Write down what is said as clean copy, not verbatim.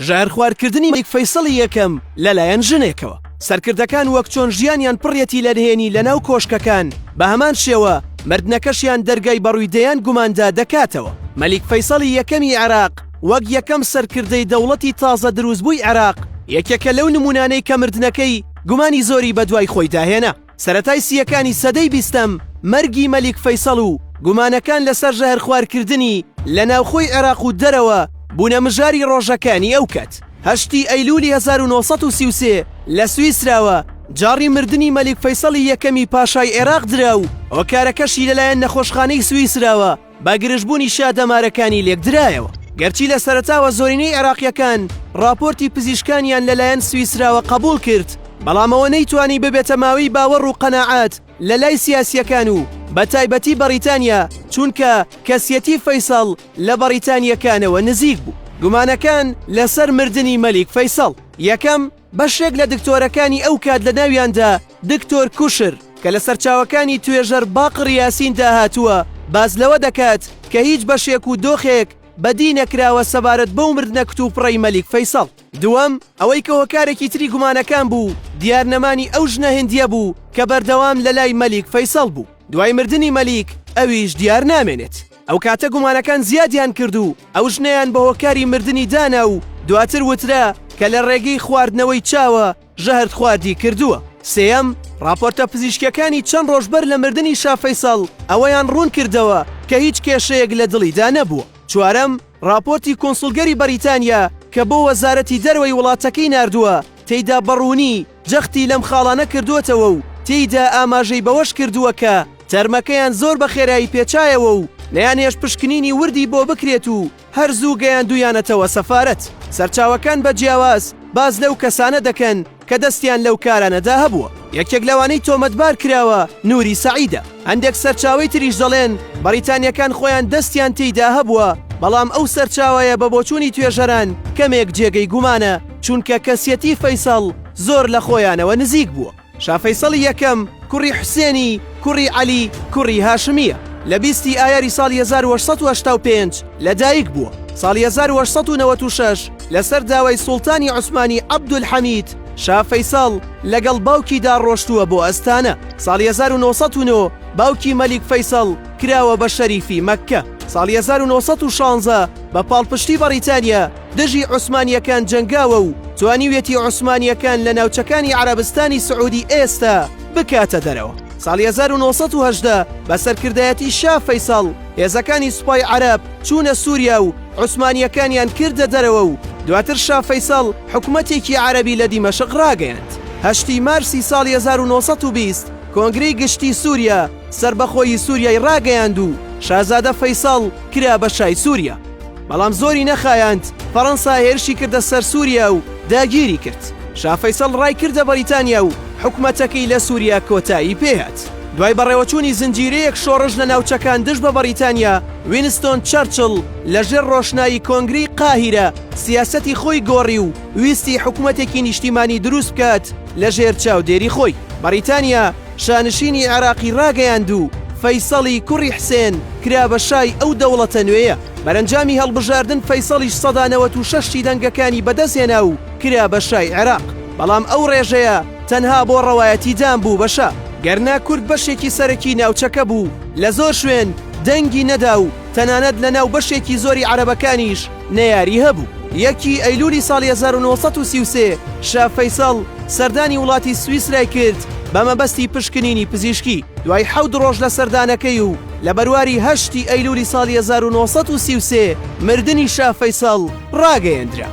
ژەهرخواردکردنی مەلیک فەیسەڵی یەکەم لەلایەن ژنێکەوە. سەرکردەکان وەک چۆن ژیانیان پڕیەتی لە نهێنی لەناو کۆشکەکان، بە هەمان شێوە مردنەکەشیان دەرگای بەڕووی دەیان گوماندا دەکاتەوە. مەلیک فەیسەڵی یەکەمی عێراق وەک یەکەم سەرکردەی دەوڵەتی تازە دروستبووی عێراق، یەکێکە لەو نموونانەی کە مردنەکەی گومانی زۆری بەدوای خۆیدا هێنا. سەرەتای سییەکانی سەدەی بیستەم، مەرگی مەلیک فەیسەڵ و گومانەکان لەسەر ژەهرخوارکردنی لە ناوخۆی عێراق و دەرەوە بوونە مژاری ڕۆژەکانی ئەو کات. هەشتی ئەیلولی 1933 لە سویسراوە جاڕی مردنی مەلیک فەیسەڵی یەکەمی پاشای عێراق درا و هۆکارەکەشی لەلایەن نەخۆشخانەی سویسراوە بە گرژبوونی شا دەمارەکانی لێکدرایەوە. گەرچی لە سەرەتاوە زۆرینەی عێراقییەکان ڕاپۆرتی پزیشکانیان لەلایەن سویسراوە قەبوڵ کرد، بەڵام ئەوە نەیتوانی ببێتە ماوەی باوەڕ و قەناعەت لە لای سیاسییەکان و بە تایبەتی بەڕیتانیا، چونکە کەسیەتی فەیسەڵ لە بەڕیتانییەکانەوە نزیک بوو. گومانەکان لەسەر مردنی مەلیک فەیسەڵ. یەکەم، بەشێک لە دکتۆرەکانی ئەو کات لە ناویاندا دکتۆر کوشر کە لە سەرچاوەکانی توێژەر باقر یاسین دا هاتووە باس لەوە دەکات کە هیچ بەشێک و دۆخێک بەدی نەکراوە سەبارەت بەو مردنە کتوپڕەی مەلیک فەیسەڵ. دووەم، ئەوەی کە هۆکارێکی تری گومانەکان بوو دیارنەمانی ئەو ژنە هندیە بوو کە بەردەوام لەلای مەلیک فەیسەڵ بوو دوای مردنی مەلیک ئەویش دیار نامێنێت. ئەو کاتە گومانەکان زیادیان کرد و ئەو ژنەیان بە هۆکاری مردنی دانا و دواتر وترا کە لە ڕێگەی خواردنەوەی چاوە ژەهرخواردی کردووە. سێیەم، ڕاپۆرتە پزیشکییەکانی چەند ڕۆژ بەر لە مردنی شا فەیسەڵ ئەوەیان ڕوون کردەوە کە هیچ کێشەیەک لە دڵیدا نەبووە. چوارەم، ڕاپۆرتی کونسوڵگەری بەریتانیا کە بۆ وەزارەتی دەرەوەی وڵاتەکەی ناردووە تێیدا بە ڕوونی جەختی لەم خاڵانە کردووەتەوە و تێیدا ئاماژەی بەوەش کردووە کە تەرمەکەیان زۆر بە خێرایی پێچایەوە و نەیانهێشت پشکنینی وردی بۆ بکرێت و هەر زوو گەیاندوویانەتەوە سەفارەت. سەرچاوەکان بە جیاواز باس لەو کەسانە دەکەن کە دەستیان لەو کارانەدا هەبووە. یەکێک لەوانەی تۆمەتبار کراوە نوری سەعیدە. هەندێک سەرچاوەی تریش دەڵێن بەڕیتانییەکان خۆیان دەستیان تێیدا هەبووە، بەڵام ئەو سەرچاوەیە بە بۆچوونی توێژەران کەمێک جێگەی گومانە، چونکە کەسیەتی فەیسەڵ زۆر لە خۆیانەوە نزیک بووە. شا فەیسەڵی یەکەم کوڕی حوسێنی کوڕی عەلی کوڕی هاشمییە. لە 20 ی ئایاری ساڵی 1885 لە دایک بووە. ساڵی 1896 لەسەر داوای سوڵتانی عوسمانی عەبدولحەمید، شا فەیسەڵ لەگەڵ باوکیدا ڕۆشتووە بۆ ئەستانە. ساڵی 1909 باوکی مەلیک فەیسەڵ کراوە بە شەریفی مەککە. ساڵی 1916 بە پاڵپشتی بەڕیتانیا دژی عوسمانییەکان جەنگاوە و توانیویەتی عوسمانییەکان لە ناوچەکانی عەرەبستانی سعودی ئێستا بکاتە دەرەوە. ساڵی 1918 بە سەرکردایەتی شا فەیسەڵ هێزەکانی سوپای عەرەب چوونە سوریا و عوسمانییەکانیان کردە دەرەوە و دواتر شا فەیسەڵ حکومەتێکی عەرەبی لە دیمەشق ڕاگەیاند. هەشتی مارسی ساڵی 1920 کۆنگرەی گشتی سوریا سەربەخۆیی سوریای ڕاگەیاند و شازادە فەیسەڵ کرا بە شای سوریا. بەڵام زۆری نەخایاند فەڕەنسا هێرشی کردە سەر سوریا و داگیری کرد. شا فەیسەڵ ڕای کردە بەریتانیا و حکومەتەکەی لە سوریا کۆتایی پێهات. دوای بەڕێوەچوونی زنجیرەیەک شۆڕش لە ناوچەکان دژ بە بەریتانیا، وینستۆن چەرچڵ لە ژێر ڕۆشنایی کۆنگرەی قاهیرە سیاسەتی خۆی گۆڕی و ویستی حکومەتێکی نیشتیمانی دروست بکات لە ژێر چاودێری خۆی. بەریتانیا شانشینی عێراقی ڕاگەیاند و فەیسەڵی کوڕی حسێن کرا بە شای ئەو دەوڵەتە نوێیە. بەرەنجامی هەڵبژاردن فەیسەڵیش 96% ی دەنگەکانی بەدەستهێنا و کرا بە شای عێراق. بەڵام ئەو ڕێژەیە تەنها بۆ ڕەوایەتیدان بوو بە شا. گەرنا کورد بەشێکی سەرەکی ناوچەکە بوو لە زۆر شوێن دەنگی نەدا و تەنانەت لە ناو بەشێکی زۆری عەرەبەکانیش نەیاری هەبوو. یەکی ئەیلولی ساڵی 1933 شا فەیسەڵ سەردانی وڵاتی سویسرای کرد بە مەبەستی پشکنینی پزیشکی. دوای حەوت ڕۆژ لە سەردانەکەی و لە بەرواری هەشتی ئەیلولی ساڵی 1933 مردنی شا فەیسەڵ ڕاگەیەندرا.